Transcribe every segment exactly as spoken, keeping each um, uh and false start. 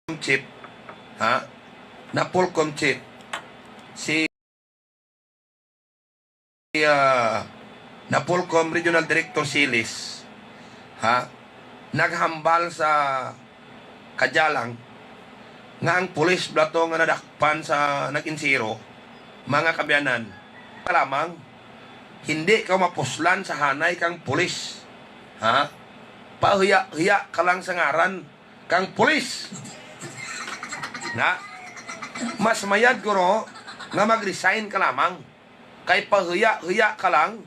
Chief, ha? Napolcom Chief, si, ah, Napolcom Regional Director Siles, ha? Naghambal sa Kadialang nga ang pulis bala to nga nadakpan sa nag-insiro, mga kaabyanan. Ka lamang, hindi kaw mapuslan sa hanay kang pulis, ha? Pahuya-huya ka lang sa ngaran kang pulis. Na, mas mayad guro nga mag-resign ka lamang kay pahuya-huya ka lang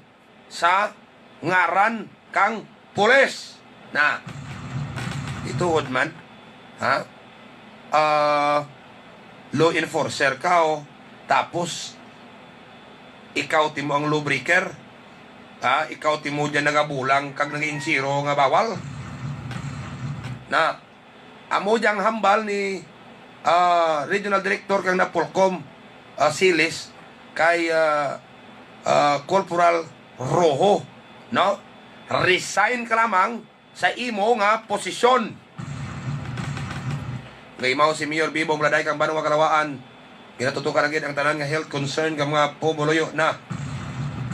sa ngaran kang pulis. Na, ituod man, ha? Ah, law enforcer kaw, tapos ikaw timo ang law breaker, ha? Ikaw timo dyan nagabulang kag nag-insiro nga bawal. Na, amo dyang hambal ni, ah, Regional Director kang Napolcom, ah, Siles kay, ah, ah, Corporal Rojo, no? Resign ka lamang sa imo nga posisyon. Gaimaw si Mayor Bibong Baladay kang banwa kang Laua-an. Ginatutukan na gid ang tanan nga health concern kang mga pumuluyo na.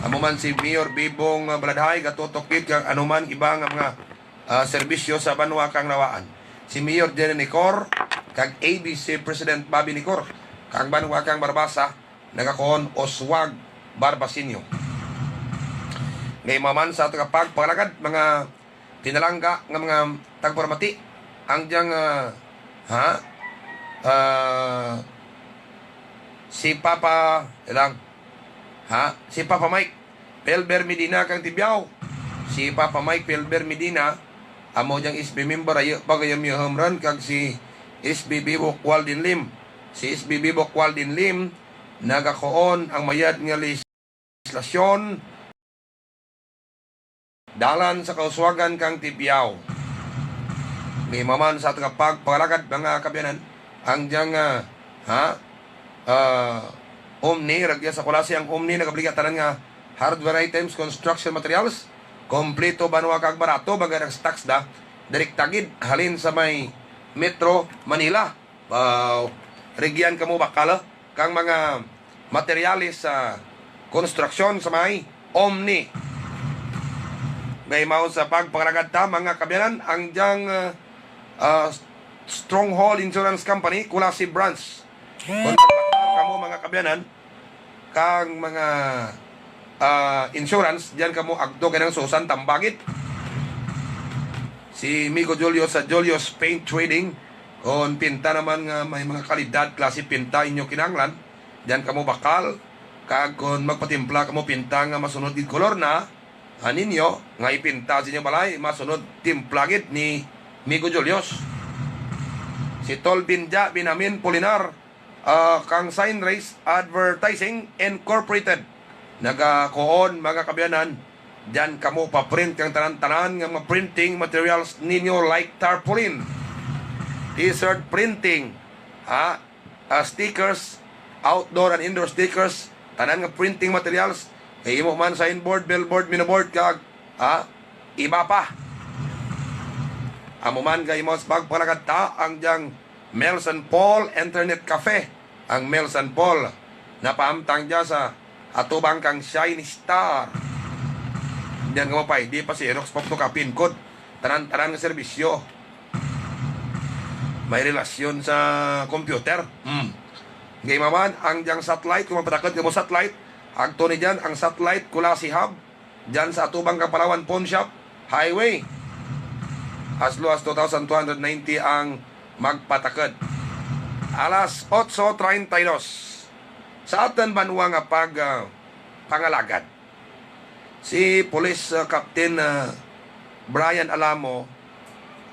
Amo man si Mayor Bibong Baladay gatutok gid kang anuman iba nga mga ah, serbisyo sa banwa kang Laua-an. Si Mayor Jenny Necor, kag A B C President Bobby Necor, kang banwa kang Barbaza, nagakuon Oswag Barbasinyo. Gaimaw man sa ato nga pagpangalagad, mga pinalangga nga mga tagparamati, ang dyang, ah, ha? Ah, si Papa, ilang, ha? Si Papa Mike Pelber Medina kang Tibiao. Si Papa Mike Pelber Medina, amo dyang S B member, ayo pa gayam yo hamran, kag si S B Bibok Walden Lim. Si S B Bibok Walden Lim, nagakuon ang mayad nga lehislasyon dalan sa kauswagan kang Tibiao. Gaimaw man sa ato nga pagpangalagad, mga kaabyanan, ang dyang, ah, ha? Ah, Omni, rugya sa Culasi ang Omni, nagabaligya tanan nga hardware items, construction materials, kompleto, banwa kag barato, baga nag-stocks da, direkta gid halin sa may Metro Manila. Wow. Rugyan kamo bakal, ah, kang mga materyales sa konstruksyon sa may Omni. Gaimaw sa pagpangalagad ta, mga kaabyanan, ang dyang, ah, ah, Stronghold Insurance Company, Culasi Branch. Kon magbakal kamo, mga kaabyanan, kang mga, ah, insurance, dyan kamo agto kay Nang Susan Tambagit. Si Migo Julio sa Julio's Paint Trading, kon pinta naman nga may mga kalidad, klase pinta inyo kinahanglan, dyan kamo bakal, kag kon magpatimpla kamo pinta nga masunod gid kolor na, ah, ninyo, nga ipinta sa inyo balay, masunod timpla gid ni Migo Julius. Si Tol Binja Binamin Pulinar, ah, kang Sign Race Advertising Incorporated. Nagakuon, mga kaabyanan, dyan kamo pa-print kang tanan-tanan nga mga printing materials ninyo like tarpaulin, T-shirt printing, ha? Ah, stickers, outdoor and indoor stickers, tanan nga printing materials, kay imo man signboard, billboard, menu board, kag, ha, iba pa. Amo man gaimaw sa pagpangalagad ta ang dyang Melson Paul Internet Cafe. Ang Melson Paul, napahamtang dya sa atubang kang Shine Star. Dyan kamo pay, di pa Xerox, photocopy, encode, tanan-tanan nga serbisyo. May relasyon sa computer. Hmm. Gaimaw man ang dyang Satellite, kon magpatakod kamo Satellite, agto ni dyan ang Satellite Culasi Hub, dyan sa atubang kang Palawan Pawn Shop Highway. As low as two thousand two hundred ninety ang magpatakod. Alas otso treinta y dos. Sa atun banwa nga pag, ah, pangalagad. Si Police, ah, Captain, ah, Brian Alamo,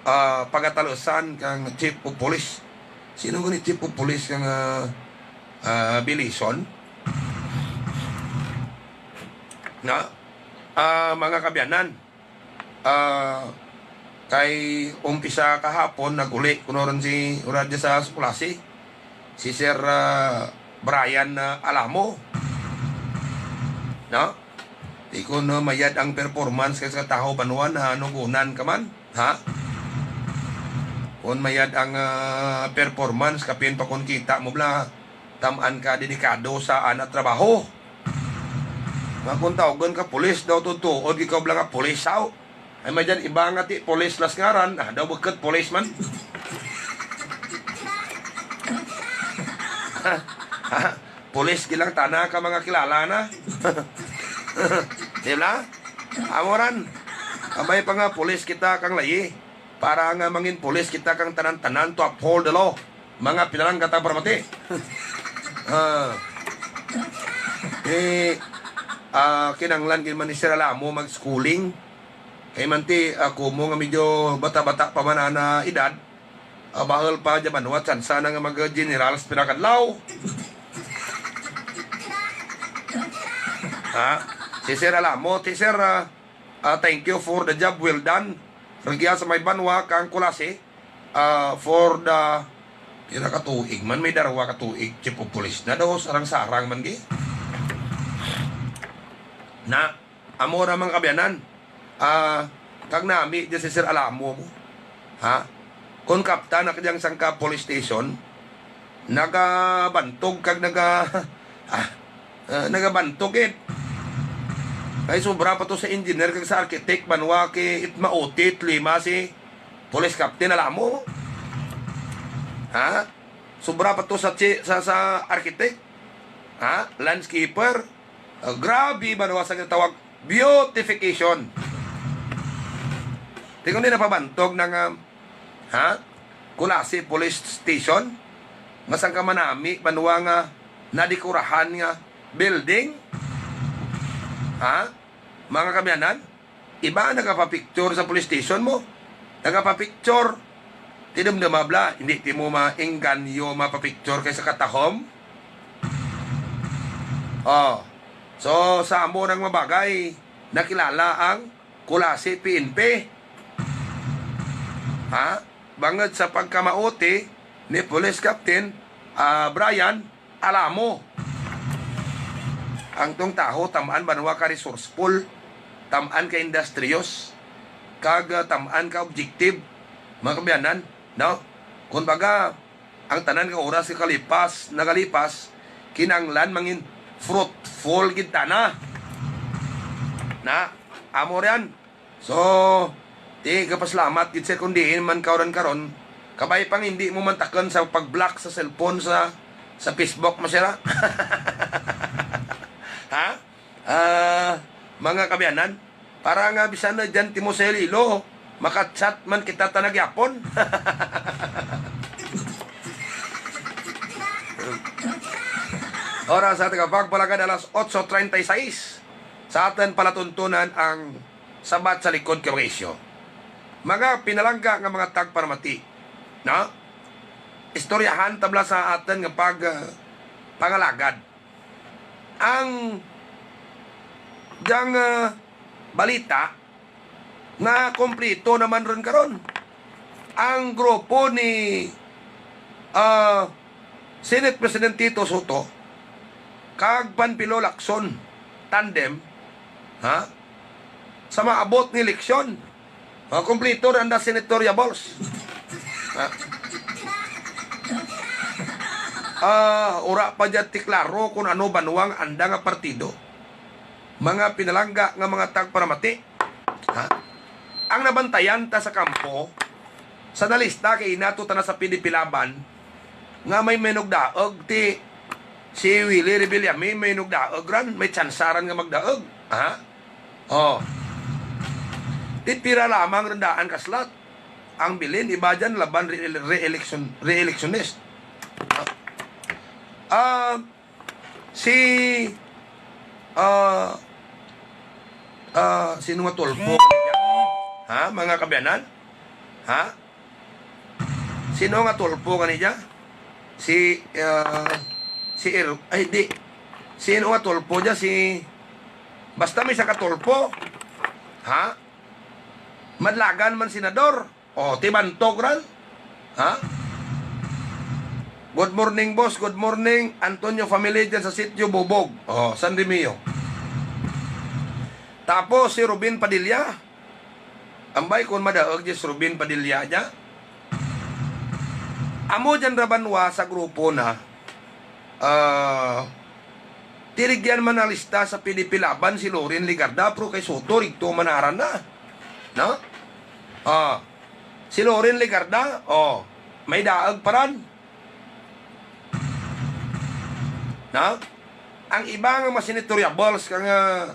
ah, pagatalusan kang Chief of Police. Sin-o gani Chief of Police kang, ah, ah, Belison? Na, ah, mga kaabyanan, ah, kay umpisa kahapon, nag-uli kuno run si, wara dya sa Culasi, si Sir, ah, Brian, ah, Alamo. No? Di kuno mayad ang performance kay sa tawo banwa, nanugunan ka man, ha? Kon mayad ang, ah, performance, kapin pa kon kita mo bala, tam-an ka dedikado sa ana trabaho. Nga kon tawgun ka pulis daw tuod-tuod, ikaw bala nga pulis, saw. Ay, may dyan iba nga ti pulis las ngaran, ah, daw bukut pulis man. Pulis gid lang tana ka mga kilala na. Di bala? Amo ran. Kabay pa nga pulis kita kang layi. Para nga mangin pulis kita kang tanan-tanan to uphold the law. Mga pinalangga ta paramati. Ah. Eh, ah, kinanglan gid man ni Sir Alamo mag-schooling. Kay man ti, ah, kumo nga medyo bata-bata pa man ana edad. Ah, bahul pa dya banwa, tsansa na nga mag-general sa pira ka adlaw. Ha? Si Sir Alamo, ti Sir, ah, ah, thank you for the job well done. Rugya sa may banwa kang Culasi, ah, for the pira ka tuig man, may darwa ka tuig, chief of police na daw, sarang-sarang man gi. Na, amo ra mga kaabyanan. Ah, kag nami dya si Sir Alamo mo. Ha? Kon kaptan na ka dyang sangka police station, nagabantog kag naga-, ah, ah, nagabantog gid. Kay sobra pa to sa engineer kag sa architect, banwa kay it maoti, it lima si police captain Alamo. Ha? Sobra pa to sa chi-, sa, sa architect. Ha? Landscaper. Ah, grabe, banwa sa ginatawag beautification. Ti kon di napabantog na nga, ha? Culasi Police Station, nga sangka manami banwa nga nadekurahan nga building. Ha? Mga kaabyanan, iba nagapapicture sa police station mo. Nagapapicture. Ti dumduma bala, indi ti mo maengganyo mapapicture kay sa katahum. Oh. So, sa amo nang mabagay, nakilala ang Culasi P N P. Ha? Bangud sa pagkamaoti ni Police Captain, ah, Brian Alamo. Ang tong taho tam-an banwa ka resourceful, tam-an ka industrious, kag, ah, tam-an ka objective, mga kaabyanan, no? Kumbaga, ang tanan nga oras nga kalipas, nagalipas, kinanglan mangin fruitful gid tana. Na, amo riyan. So, ti gapasalamat gid, sir, kon diin man kaw ran karon, kabay pang indi mo mantaken sa pag-block sa cellphone sa, sa Facebook mo, sir, ha? Ha? Ah, mga kaabyanan, para nga bisan na dyan ti mo sa Iloilo, maka-chat man kita tana gihapon. Oras sa atun pagpalagad, alas otso treinta y seis. Sa atun palatuntunan ang Sabat sa Likod kang Mga Isyu. Mga pinalangga nga mga tagparamati, no? Istoryahan ta bala sa atun nga pag-, ah, pangalagad. Ang dyang, ah, balita nga kumpleto naman run karon. Ang grupo ni, ah, Senate President Tito Sotto kag Panfilo Lacson tandem, ha? Sa maabot nga eleksyon. Ah, kumpleto ra anda senatorial balls. Ah. Ah, wara pa dya ti klaro kon ano banwa ang anda nga partido. Mga pinalangga nga mga tagparamati. Ha? Ang nabantayan ta sa kampo, sa nalista kay ina to tana sa P D P Laban, nga may manugdaug ti si Willie Revillame, may nugdaug ran, may tsansa ran nga magdaug. Ha? Oh. Ti pira lamang ran daan ka slot ang bilin, iba dyan laban re-, re-election, re-electionist. Ah, si, ah, ah, sino nga Tulfo kanidya? Ha, mga kaabyanan? Ha? Sino nga Tulfo kanidya? Si, ah, si Er-, ay, di. Sino nga Tulfo dya? Si, basta may sangka Tulfo. Ha? Madlagan man senador. Oh, ti bantog ran. Ha? Good morning, boss. Good morning. Antonio family dyan sa Sitio Bubog. Oh, San Remigio. Tapos si Robin Padilla. Ambay kon madaug dya si Robin Padilla dya. Amo dyan ra banwa sa grupo na, ah, ti rugyan man nalista sa P D P Laban si Loren Legarda, pero kay Sotto rugto man ngaran na. No? Ah, si Loren Legarda, o, may daug pa ran. No? Ang iba nga mga senatoriables kang, ah,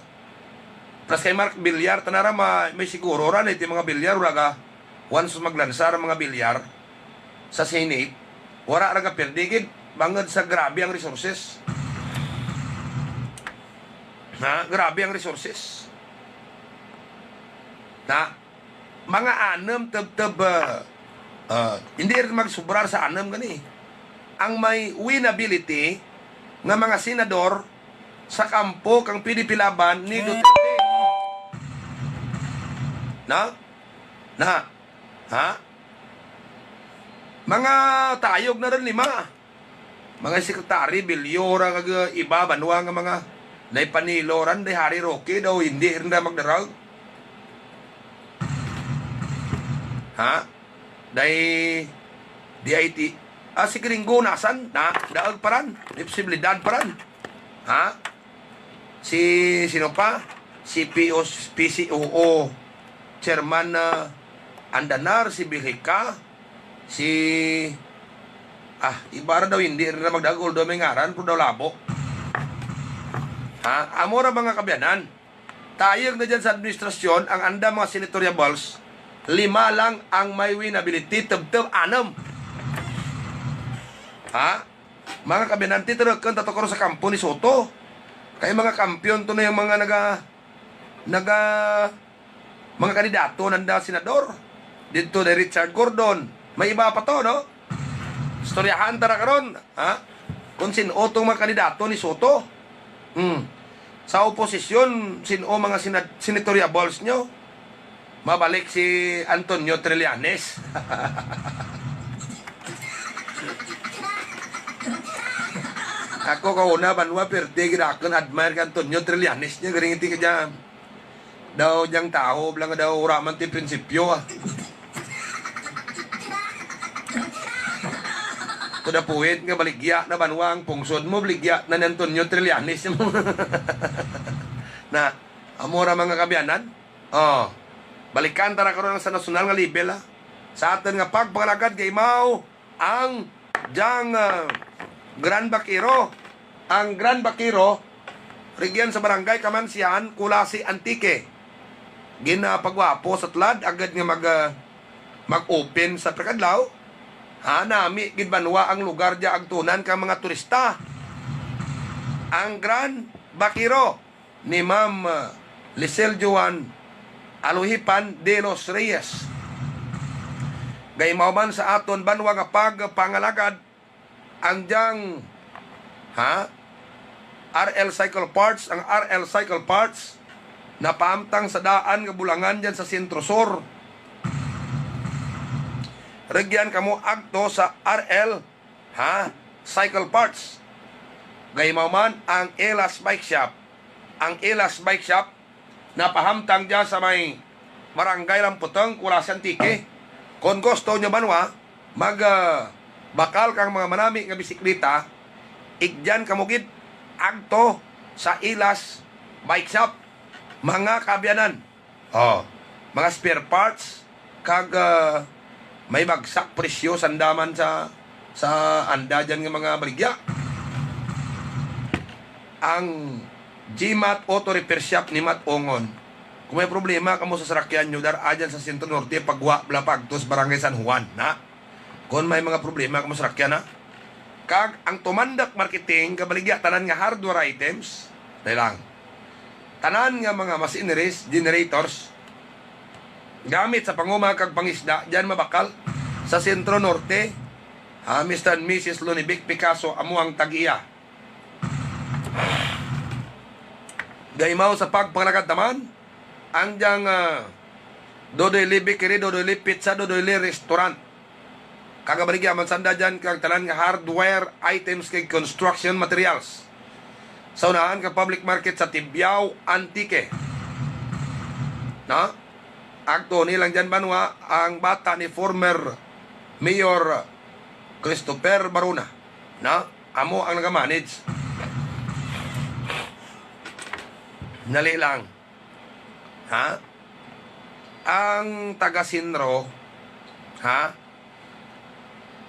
plus kay Mark Villar, tana ra ma-, may siguro ra na ti mga Villar, wara ga, once maglansar ang mga Villar sa Senate, wara ra gapirdi gid, bangud sa grabe ang resources. Ha? Grabe ang resources. Na, mga anum tubtub, ah, ah, indi run magsubra sa anum gani. Ang may winnability nga mga senador sa kampo kang P D P Laban ni Duterte. Na? Na? Ha? Mga tayog na run lima. Mga secretary, Villar, kag iba banwa nga mga, day Panelo ran, day Harry Roque, daw indi run ra magdaraug. Ha? Day D I T. Ah, si Gringo, nasan? Na, daug pa ran. May posibilidad pa ran. Ha? Si, sino pa? Si P O, P C O O Chairman, ah, Andanar, si Viljica, si, ah, iba ra daw, indi ra magdaraug, although may ngaran, pero daw labo. Ha? Amo ra, mga kaabyanan. Tayog na dyan sa administrasyon, ang anda mga senatoriables, lima lang ang may winnability, tubtub anum. Ha? Mga kaabyanan, ti turukun ta to karon sa kampo ni Sotto. Kay mga kampiyon to na ang mga naga-, naga-, mga kandidato nanda senador. Didto day Richard Gordon. May iba pa to, no? Istoryahan ta ra karon, ha? Kon sin-o tong mga kandidato ni Sotto. Hmm. Sa oposisyon, sin-o mga sena-, senatoriables nyo? Mabalik si Antonio Trillanes. Ako kauna banwa, pirti gid akun admire kay Antonio Trillanes, nya garing ti kadya. Daw dyang tawo bala nga daw wara man ti prinsipyo, ah. To the point nga baligya na banwa ang pungsod mo, baligya na ni Antonio Trillanes. Na, amo ra, mga kaabyanan. O, balikan ta ra karon ang sa nasyonal nga level, ha. Sa atun nga pagpangalagad, gaimaw ang dyang, ah, Grand Vaquero. Ang Grand Vaquero, rugyan sa Barangay Camancijan, Culasi, Antique. Ginapagwapo sa tulad, agud nga mag-, ah, mag-open sa pira ka adlaw. Ha, nami gid banwa ang lugar dya agtunan kang mga turista. Ang Grand Vaquero ni Ma'am, ah, Lisel Joan Aluhipan de los Reyes. Gaimaw man sa atun banwa nga pagpangalagad, ang dyang, ha, R L Cycle Parts, ang R L Cycle Parts, napahamtang sa daan nga bulangan dyan sa Sentro Sur. Rugyan kamo agto sa R L, ha, Cycle Parts. Gaimaw man ang Elas Bike Shop. Ang Elas Bike Shop, napahamtang dya sa may Barangay Lamputong, Culasi, Antique. Kon gusto nyo banwa, mag, ah, bakal kang mga manami nga bisikleta, igdyan kamo gid agto sa Elas Bike Shop. Mga kaabyanan, o, mga spare parts, kag, ah, may bagsak presyo sanda man sa, sa anda dyan nga mga baligya. Ang G-Mat Auto Repair Shop ni Mat Ongon. Kon may problema kamo sa sarakyan nyo, dar-a dyan sa Centro Norte, pagwa bala paagto sa Barangay San Juan, na. Kon may mga problema kamo sa sarakyan, ha. Kag ang Tumandok Marketing, kabaligya tanan nga hardware items. Dali lang. Tanan nga mga machineries, generators, gamit sa panguma kag pangisda, dyan mabakal sa Centro Norte. Ha, Mister and Missus Lunibic Picasso, amo ang tag-iya. Gaimaw sa pagpangalagad taman, ang dyang, ah, Dodoy Lee Bakery, Dodoy Lee Pizza, Dodoy Lee Restaurant. Kag kabaligya man sanda dyan kang tanan nga hardware items kag construction materials. Sa unahan kang public market sa Tibiao, Antique. Na? Agto ni lang dyan banwa ang bata ni former Mayor Christopher Barona, no? Amo ang naga-manage. Dali lang. Ha? Ang taga-CENRO, ha?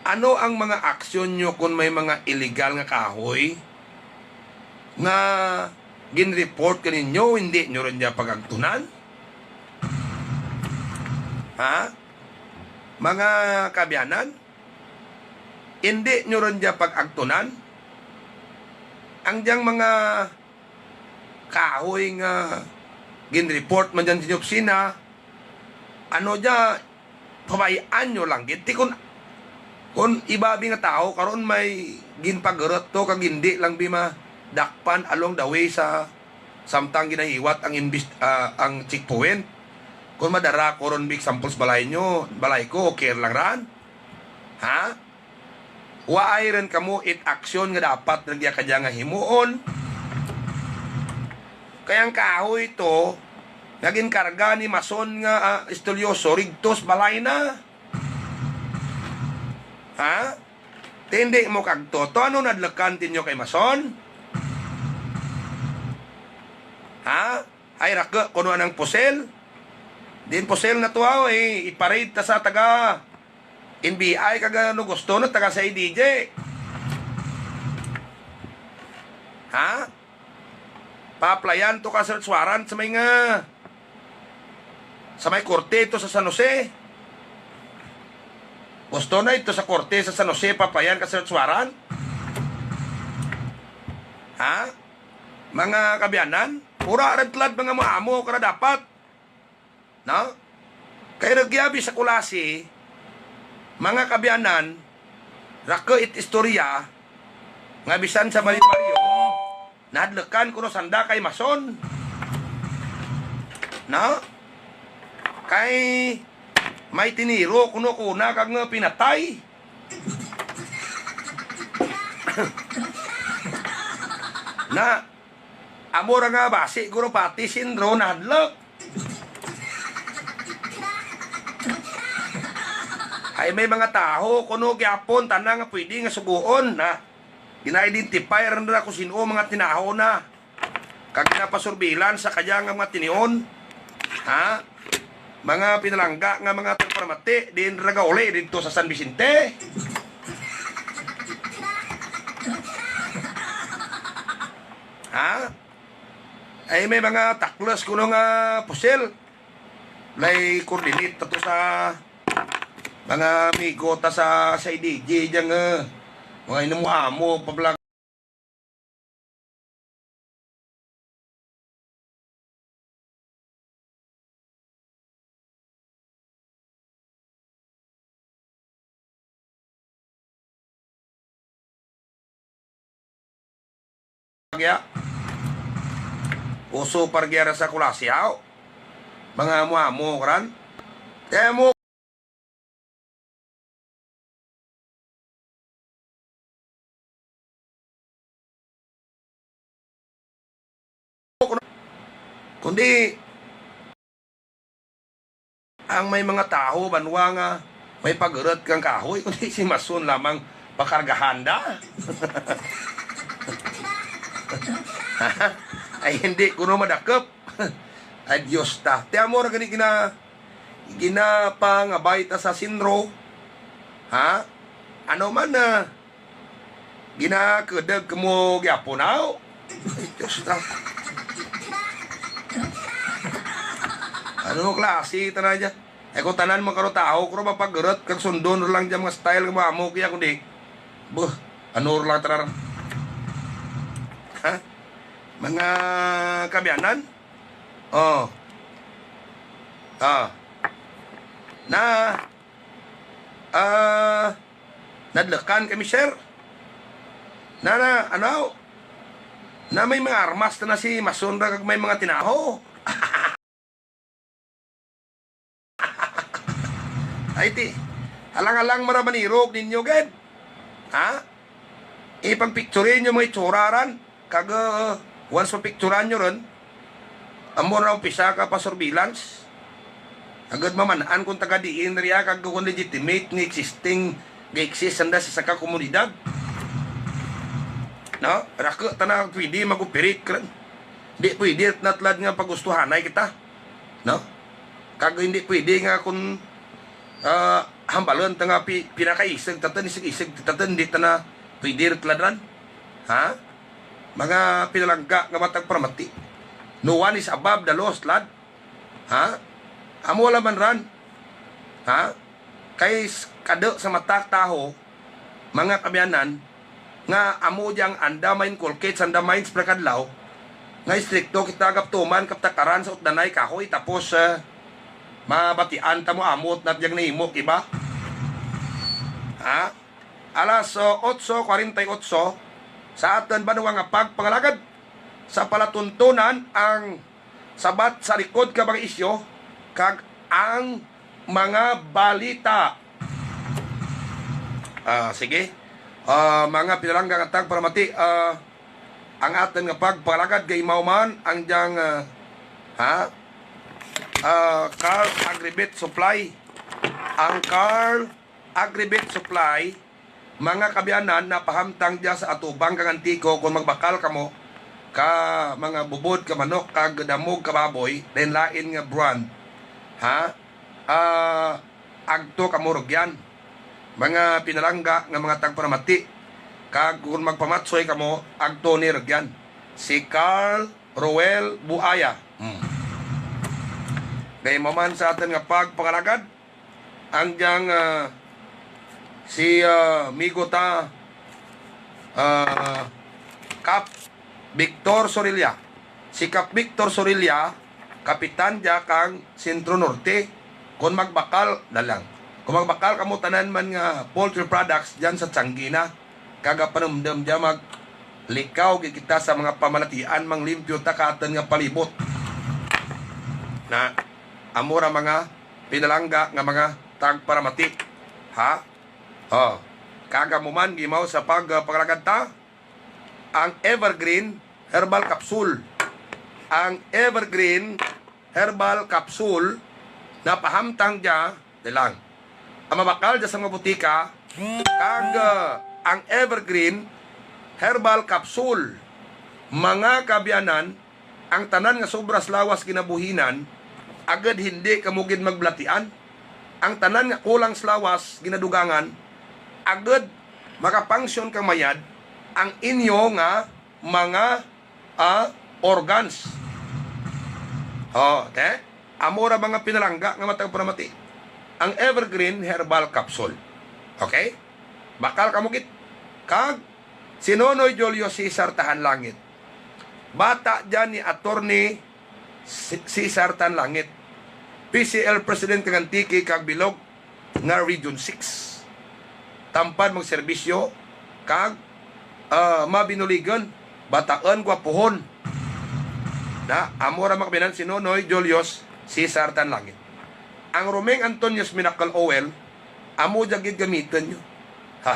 Ano ang mga aksyon nyo kon may mga iligal nga kahoy nga gin-report kaninyo, indi nyo run dya pag-agtunan? Ha? Mga kaabyanan, indi nyo run dya pag-agtunan? Ang dyang mga kahoy nga gin-report man dyan sa inyo opisina, ano dya, pabay-an nyo lang gid. Ti kon, kon iba bi nga tawo karon may ginpagarut to, kag indi lang bi madakpan along the way sa samtang ginahiwat ang imbis-, ah, ang checkpoint. Kon madara ko run bi example sa balay nyo, balay ko, okay lang ran? Ha? Waay run kamo it aksyon nga dapat run dya kadya nga himuon? Kay ang kahoy to, nga ginkarga ni Mason nga, ah, Estudioso, rigto sa balay na. Ha? Ti indi mo kagto to, ano nadlukan ti nyo kay Mason? Ha? Ay, raku, kuno anang pusil. Diin pusil na to, aw, i-, i-parade ta sa taga N B I kag ano gusto na taga C I D G. Ha? Pa-applyan to ka search warrant sa may nga, sa may korte to sa San Jose. Gusto na ito sa korte sa San Jose, pa-applyan ka search warrant? Ha? Mga kaabyanan, wara run tulad mga maamo kara dapat. No? Kay rugya bi sa Culasi, mga kaabyanan, raku it istorya, nga bisan sa baryo-baryo, nahadlukan kuno sanda kay Mason. No? Kay may tiniro kuno kuna kag nga pinatay. Na, amo ra nga basi guro pati CENRO nahadluk. Ay, may mga tawo kuno gihapon tana nga pwede nga sugoon na gina-identify ra nira kon sin-o mga tinawo na. Kag ginapasurveillance sa kadya nga mga tinion. Ha? Mga pinalangga nga mga tagparamati, diin ra gauli didto sa San Vicente. Ha? Ay, may mga takles kuno nga pusil. Lay coordinate ta to sa mga amigo ta sa, sa C I D G dyan, eh. Mga inamo-amo, pablag. Kaya, uso pa rugya ra sa Culasi haw. Mga amo-amo karan. Kaya mo Kundi, ang may mga tawo banwa nga may pagurut kang kahoy, kundi si Mason lamang pakargahan da. Ay, hindi kuno madakup. Ay, Diyos ta. Ti amo ra gani gina-, ginapangabay ta sa CENRO. Ha? Ano man, ah, ginakudug kamo gihapon, aw? Ay, Diyos ta. Ano klase tana dya? Ay, kon tanan man karo tawo, karo mapagurut, kag sundon run lang dya mga style kamo amo, kaya kundi. Buh, ano run lang tana. Ha? Mga kaabyanan? Oh. Ah. Na, ah, nadlukan kami, sir. Na, na, ano? Na may mga armas tana si Mason ra kag may mga tinawo. Ay, ti, alang-alang man ra manirog ninyo gid. Ha? Ipagpicture ninyo mga itsura ran. Kag, ah, once mapicturan nyo run, amo ra umpisa ka pa-surveillance. Agud maman-an kon taga diin ria, kag kon legitimate nga existing ga-exist sanda sa sangka komunidad. No? Raku tana pwede mag-operate karan. Indi pwede tana tulad nga pagustuhanay kita. No? Kag indi pwede nga kon, ah, hambalun ta nga pi-, pinakaisug ta tun, isug-isug ta tun, indi tana pwede tulad ran. Ha? Mga pinalangga nga matag paramati. No one is above the law, tulad. Ha? Amo lang man ran. Ha? Kay s-, kadu sa mata tawo, mga kaabyanan, nga amo dya ang anda ma-inculcate sa anda minds pira ka adlaw, nga istrikto kita gaptuman kaptakaran sa utdanay kahoy, tapos, eh, mabatian ta mo amo tana dyang nahimo, di ba? Ha? Alas, ah, otso kwarenta y otso, sa atun banwa nga pagpangalagad, sa palatuntunan ang sabat sa likod ka mga isyu, kag ang mga balita. Ah, sige. Ah, mga pinalangga nga tagparamati, ah, ang atun nga pagpangalagad gaimaw man ang dyang, ah, ha? Ah, Carl Agribit Supply. Ang Carl Agribit Supply, mga kaabyanan, napahamtang dya sa atubang kang Antico, kon magbakal kamo ka mga bubod ka manok kag damog ka baboy, lain-lain nga brand. Ha? Ah, agto kamo rugyan. Mga pinalangga nga mga tagparamati. Kag kon magpamatsoy kamo, agto ni rugyan. Si Carl Roel Buaya. Hmm. Gaimaw man sa atun nga pagpangalagad, ang dyang, ah, si, ah, migo ta, ah, Kap Victor Sorilla. Si Kap Victor Sorilla, kapitan dya kang Centro Norte. Kon magbakal, dalang. Kon magbakal kamo tanan man nga poultry products dyan sa Tiangge na. Kag gapanumdum dya maglikaw gid kita sa mga pamalatian, manglimpyo ta ka atun nga palibot. Na, amo ra mga pinalangga nga mga tagparamati. Ha? O. Kag amo man gaimaw sa pag, ah, pangalagad ta, ang Evergreen Herbal Capsule. Ang Evergreen Herbal Capsule, napahamtang dya, dalang. Ang mabakal dya sa mga butika, kag, ah, ang Evergreen Herbal Capsule, mga kaabyanan, ang tanan nga sobra sa lawas ginabuhinan, agud indi kamo gid magbalatian. Ang tanan nga kulang sa lawas ginadugangan, agud makapangsyon kang mayad ang inyo nga mga, ah, organs. O, te? Amo ra mga pinalangga nga mga tagparamati. Ang Evergreen Herbal Capsule. Okay? Bakal kamo gid. Kag si Nonoy Julio Cesar Tahanlangit. Bata dyan ni Attorney C-, Cesar Tahanlangit. P C L President kang Antique kag bilog nga Region six. Tampad magserbisyo kag, ah, mabinuligun, bataun, gwapuhon. Na, amo ra mga kaabyanan si Nonoy Julio Cesar Tahanlangit. Ang Romeng Antonio's Miracle Oil, amo dya gid gamitun nyo. Ha?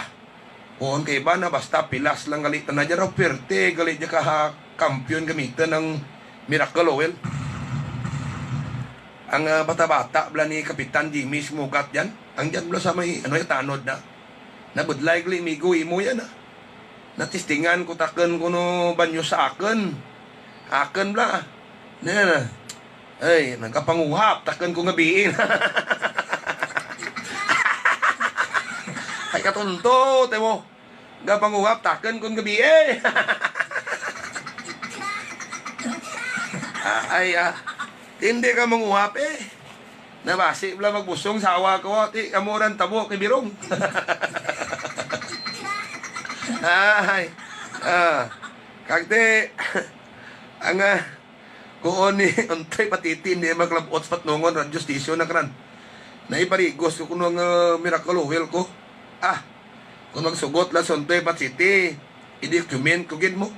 Kuon kay iba na, basta pilas lang gali tana dya, raw pwerte gali dya ka ha, kampiyon gamitun ang Miracle Oil. Ang, ah, bata-bata bala ni Kapitan Jimmy sumugat dyan. Ang dyan bala sa may, ano, tanod na. Nabudlay gali migo imo dyan, ah. Natistingan ko takun kuno banyo sa akun. Akun bala. Na, na. Ay, nagapanguhap takun ko gabii. Ay, katunto, te mo. Gapanguhap takun kon gabii. Ah, ay, ah. Indi ka manguhap, eh. Na basi bala magbusong sawa ko, ti amo ran tabo kay birong. Ay. Ah. Kag ti, ang, ah, Kuon ni Ontoy Patiti, indi makalab-ot sa Patnongon radio station na karan. Naiparigos ko kuno nga, ah, Miracle Oil ko. Ah, kon magsugot lang si Ontoy Patiti, i-document ko gid mo.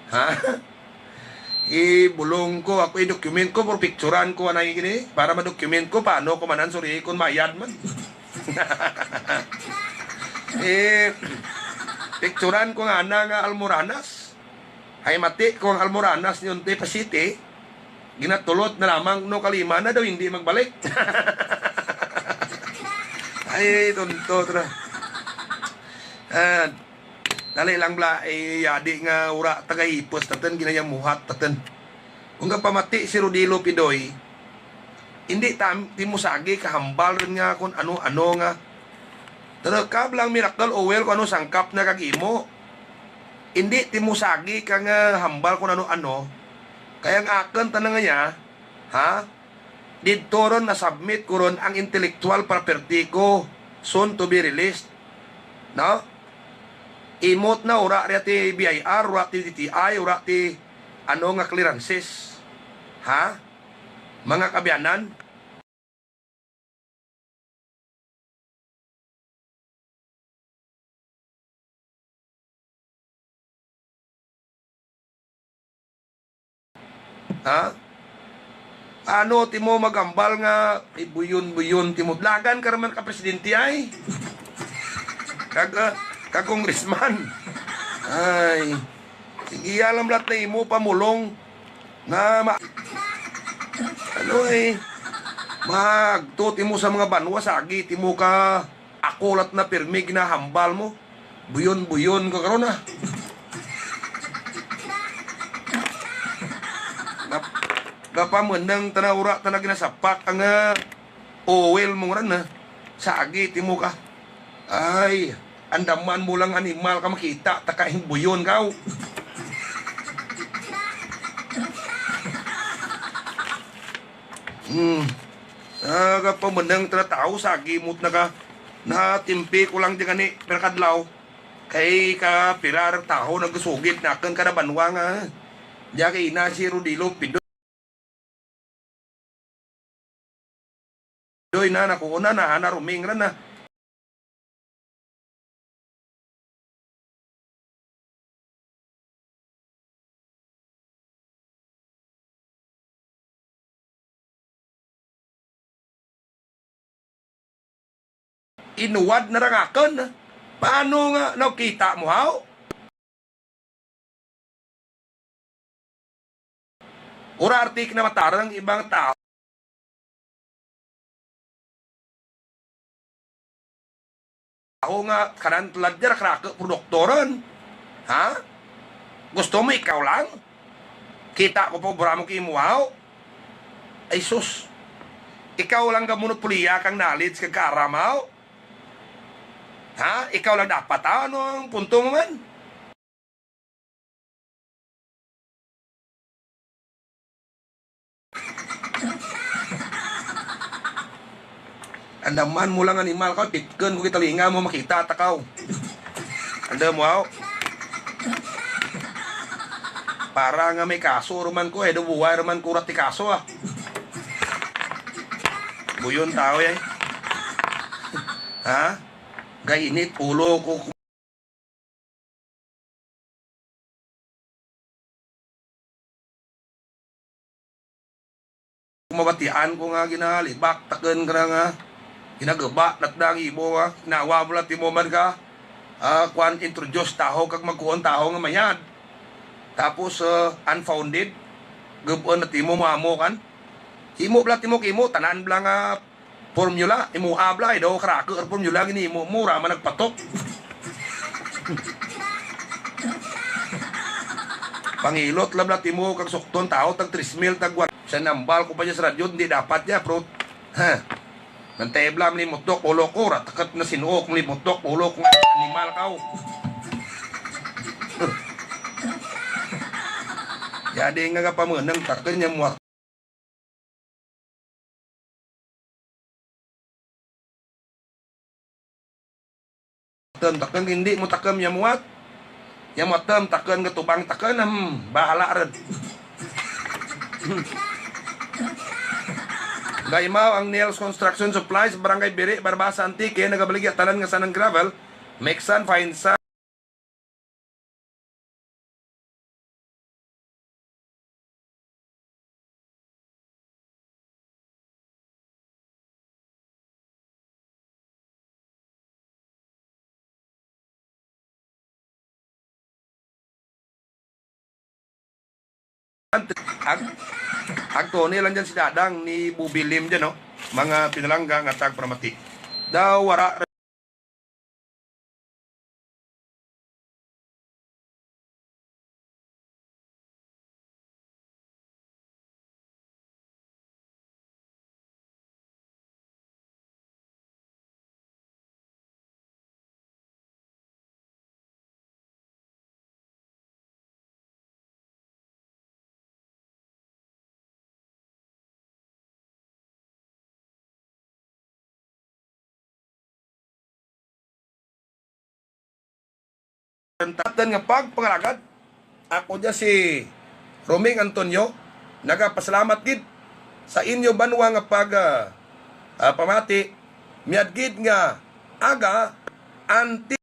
Ha? Ibulong ko, ako i-document ko, pero picturan ko anay gini, para ma-document ko, paano ko man-an suri kon mayad man. Eh, picturan ko nga ana nga almoranas. Hay mati ko ang almoranas ni Ontoy Patiti, ginatulot na lamang, no kalima na daw indi magbalik. Ay, tunto, tara. Ah, dali lang bala, eh, adi nga wara taga Hipos tatun, ginayamuhat tatun. Kung gapamati si Rodilo Pidoy, indi tam-, timo sagi kahambal run nga kon ano-ano nga. Tara ka bala ang Miracle Oil kon ano sangkap na kag imo. Indi timo sagi kang, ah, hambal kon ano-ano. Kay ang akun tana nga ya, ha? Didto run na-submit ko run ang intellectual property ko, soon to be released. No? Imo tana, wara ria ti B I R, wara ti D T I, wara ti ano nga clearances. Ha? Mga kaabyanan. Ha? Ano timo maghambal nga, eh, buyon-buyon timo. Dalagan ka ra man ka presidente ay. Kag, ah, ka congressman. Ay. Sige, alam lat na imo pamulong. Nga ma-, ano eh, magtuo timo sa mga banwa, sagi timo ka, ako lat na pirmi ginahambal mo. Buyon-buyon ka karon, ah. Gap-, gapamunang tana, wara tana ginasapak ang, ah, oil mo ngaran, ah. Sagi timo ka. Ay, andaman mo lang animal ka, makita ta ka hin buyon kaw. Hmm. Ah, gapamunang tana tawo, sagi mo tana ka. Natimpi ko lang dya gani, pira ka adlaw. Kay kapira ra tawo nagsugid nakun kada banwa nga. Dya kay ina si Rodilo Pido- Doy na, nakuon na, na, na ruming ra na. Inuwad na ra ngakun. Paano nga nakita mo, haw? Wara arti kinamatarang ibang tawo. Tawo nga kanan tulad dya, raku-raku produkto run. Ha? Gusto mo ikaw lang? Kita ko pa obra mo kay imo, haw? Ay sus. Ikaw lang gamonopolya kang knowledge kag kaaram, haw? Ha? Ikaw lang dapat, ha? Ano ang punto mo man? Andaman mo lang animal kaw, pitkun ko kay talinga mo, makita ta kaw. Andam mo, haw? Para nga may kaso ra man ko, eh, do buhay ra man ko, wara ti kaso, ah. Buyon tawo, eh. Ha? Gainit ulo ko. Mabatian ko nga ginalibak takun ka na nga ginaguba na tana ang imo nga, ginawa mo lang timo man ka, ah, kuan, introduce tawo kag magkuon tawo nga mayad. Tapos, ah, unfounded, gub-un na timo mo amo kan. Imo bala timo kay imo, tanan bala nga Formula, imo abla, ay daw karaku, formula gini imo, mura man nagpatok. Pangilot lang bala timo kag sukton tawo, tag tres mil, tag one. Sa nambal ko pa dya sa radyo, hindi dapat dya, pero, ha. Nantay bala, malimutok, ulo ko, ratakot na sinuok, malimutok, ulo ko nga, animal kaw. Jadi nga gapamunang, takun niya muwat. Takum, takum, hindi mo takum ya muwat. Ya muwat, takum, takum, gatubang, takum, hmm, bahala run. Gaimaw ang Neil's Construction Supplies, Barangay Biri, Barbaza, Antique, nagabaligya tanan nga sand and gravel, mix and fine sand. Ag-, agto ni lang dyan si Dadang ni Bubilim dyan, no? Mga pinalangga nga tagparamati. Daw wara Atun nga pagpangalagad. Ako dya si Roming Antonio, nagapasalamat gid sa inyo banwa nga pag, ah, ah, pamati, miad gid nga aga, anti